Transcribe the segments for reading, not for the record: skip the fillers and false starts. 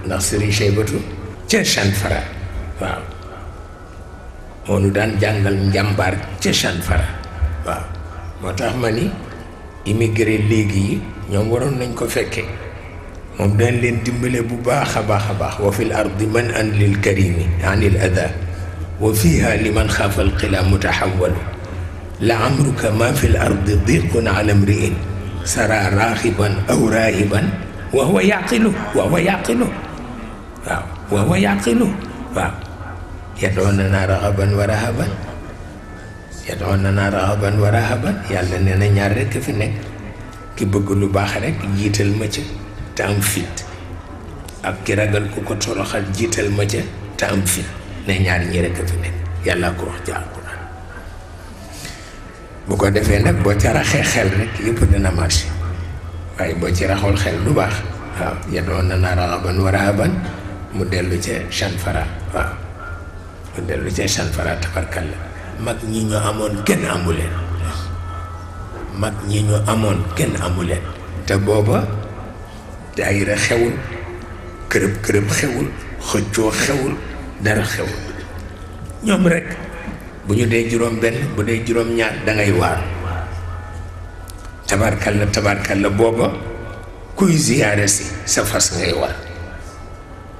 ndax Serigne Cheybatu ca Chanfara waaw moo nu daan jàngal njàmbaar ca Chanfara waaw moo tax ma ni immigré léegi yi ñoom waroon nañ ko fekkee moom dañ leen dimbale bu baax a baax a baax wa fil ardi man an lil karimi anil ada wa fiha liman xaafa alqila mutahawalu la amruka ma fi l ardi diqun ala mriin sara raaxiban aw raahiban wa huwa yaqilu waaw wa huwa yaqilu waaw yadoonana rahaban wa rahaban yàlla nee na ñaar rekk fi nekk ki bëgg lu baax rek jiital ma ca te am fit ak ki ragal ku ko toroxal jiital ma ca te am fit ne ñaar ñi rekk fi nekk yàlla ko wax ci alquran bu ko defee nag boo ca raxee xel rek yëpp dina marché waaye boo ci raxul xel du baax waaw yadoonana rahaban wa rahaban mu dellu ca Chanfara waaw mu dellu ca Chanfara tabarkalla mag ñi ñu amoon kenn amuleen mag ñi ñu amoon kenn amuleen te booba daayira xewul kërëb xewul xëccoo xewul dara xewul ñoom rekk bu ñu dee juróom benn bu dee juróom ñaar dangay waar tabarkalla booba kuy ziyaare si sa fas ngay war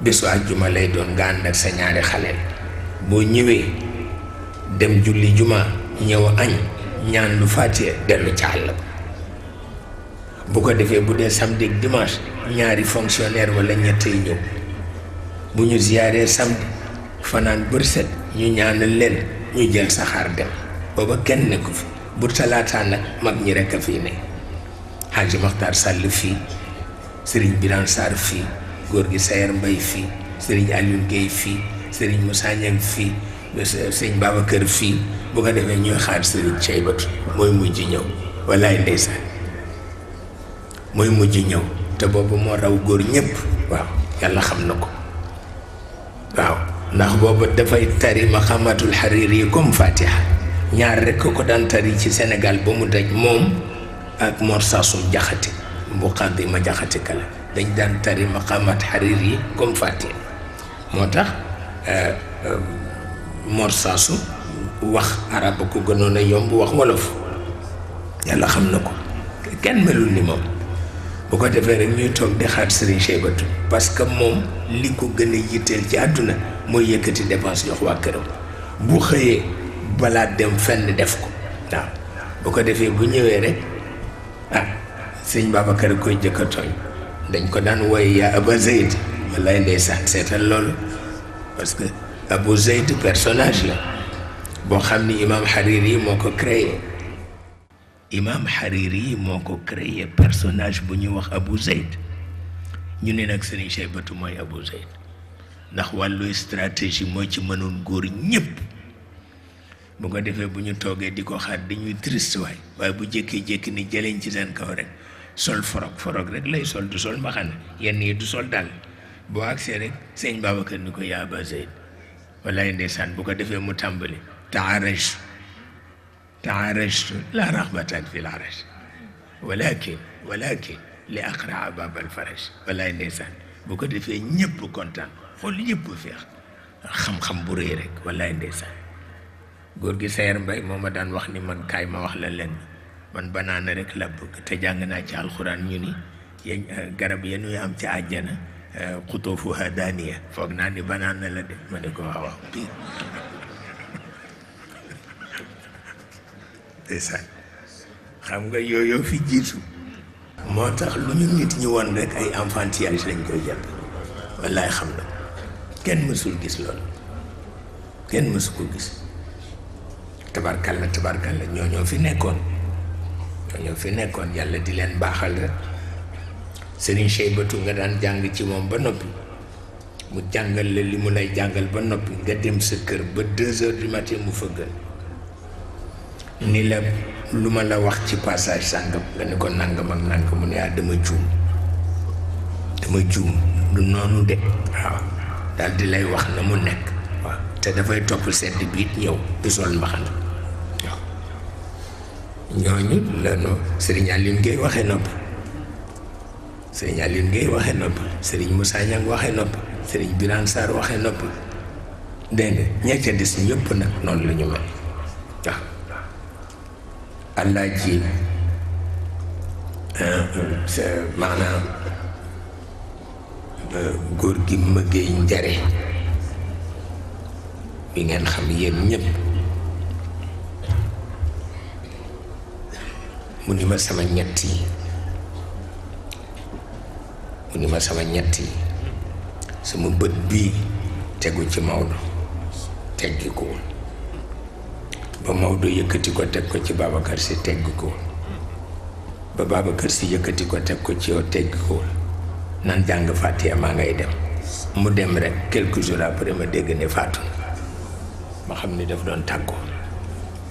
bésu àjjuma lay doon nga ànd ak sa ñaari xaleel boo ñëwee dem julli juma ñëw añ ñaan lu fàttee dellu ca àll ba bu ko defee bu dee samedi ak dimanche ñaari fonctionnaire wala ñett yi ñëw bu ñu ziyaaree samedi fanaan bërset ñu ñaanal leen ñu jël saxaar dem booba kenn nekku fi bu talaataan nag mag ñi rekk a fii ne Hadji Makhtar Sall fii Serigne Birane Sarr fii góor gi Sayer Mbaye fii Serigne Alioune Guèye fii Serigne Moussa Niang fii Serigne Babacar fii bu ko defee ñuy xaar Serigne Cheybatu mooy mujj ñëw wallaay ndeysaan mooy mujj ñëw te boobu moo raw góor ñépp waaw yàlla xam na ko waaw ndax boobu dafay tari maqamatul Hariri yi comme Fatiha ñaar rekk ko daan tari ci Sénégal ba mu daj moom ak Mor Sassou Jaxate bu xaddi ma jaxate kala dañ daan tari maqamat Hariri yi comme Fatiha moo tax Mor Sassou wax arab ko gënoon a yomb wax wolof yàlla xam na ko kenn melul ni moom bu ko defee rek ñuy toog di xaar Serigne Cheybatu parce que moom li ko gën a yitteel ci àdduna mooy yëkkati dépense jox waa këram bu xëyee balaa dem fenn def ko waaw bu ko defee bu ñëwee rek sëñ Babacar koy jëkk a tooñ dañ ko daan woy yaa Aba Zeyd wallaay ndeysaan seetal loolu parce que Abu Zeyd personnage la boo xam ni imam Hariri moo ko créé personnage bu ñuy wax Abu Zeyd ñu ne nag Serigne Cheybatu mooy Abu Zeyd ndax wàllu stratégie mooy ci mënoon góor ñépp bu ko defee bu ñu toogee di ko xaar dañuy triste waaye bu jékki-jékki ni jëleñ ci seen kaw rek sol forog rek lay sol du sol mbaxana yenn yi du sol dal boo agsee rek sëñ Babacar ni ko yaa Aba Zeyd wallaay ndeysaan bu ko defee mu tàmbali taarajtu la raxbatan fi laraj walakin li aqraa babal faraj wallaay ndeysaan bu ko defee ñëpp kontaan xool yëpp feex xam-xam bu rëy rek wallaay ndeysaan góor gi Sayer Mbaye moo ma daan wax ni man kaay ma wax la leen man banaana rek la bëgg te jàng naa ci alxuraan ñu ni yéen garab ya ñuy am ci àjjana xutuufuhaa daaniya foog naa ni banaana la de ma ne ko waaw pire ndeysaan xam nga yooyu fi jiitu moo tax lu ñu nit ñi woon rek ay enfantillage lañ koy jàpp wallaay xam na kenn mësul gis loolu kenn mësu ko gis tabarkalla ñoo fi nekkoon yàlla di leen baaxal rek Serigne Cheybatu nga daan jàng ci moom ba noppi mu jàngal la li mu lay jàngal ba noppi nga dem sa kër ba 2 heures du matin mu fëggal ni la lu ma la wax ci passage sàngam nga ne ko nangam ak nangam mu ne dama juum du noonu de waaw daal di lay wax na mu nekk waaw te dafay topp sedd biit ñëw du sol mbaxana waaw ñooñu la no Serigne Aline Gueye waxee nopp sëriñ Aline Gueye waxe nopp sëriñ Moussa Niang waxe nopp sëriñ Birane Sarr waxe nopp dégg nga ña ca des ñëpp nag noonu la ñu mel waaw allah ji maanaam góor gi mëggee njare bi ngeen xam yéen ñëpp mu ni ma sama ñett yi mu ni ma sama ñett yi sama bët bii tegu ci Maodo teggi ko woon ba Maodo yëkkati ko teg ko ci Babacar Si teggi ko woon ba Babacar Si yëkkati ko teg ko ci yow teggi ko woon nan jàng Fatiha maa ngay dem mu dem rek quelques jours après ma dégg ne faatu ma xam ni daf doon tàggoo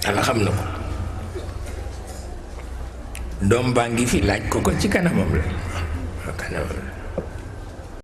Yàlla xam na ko doom baa ngi fi laaj ko ko ci kanamam la kanamam la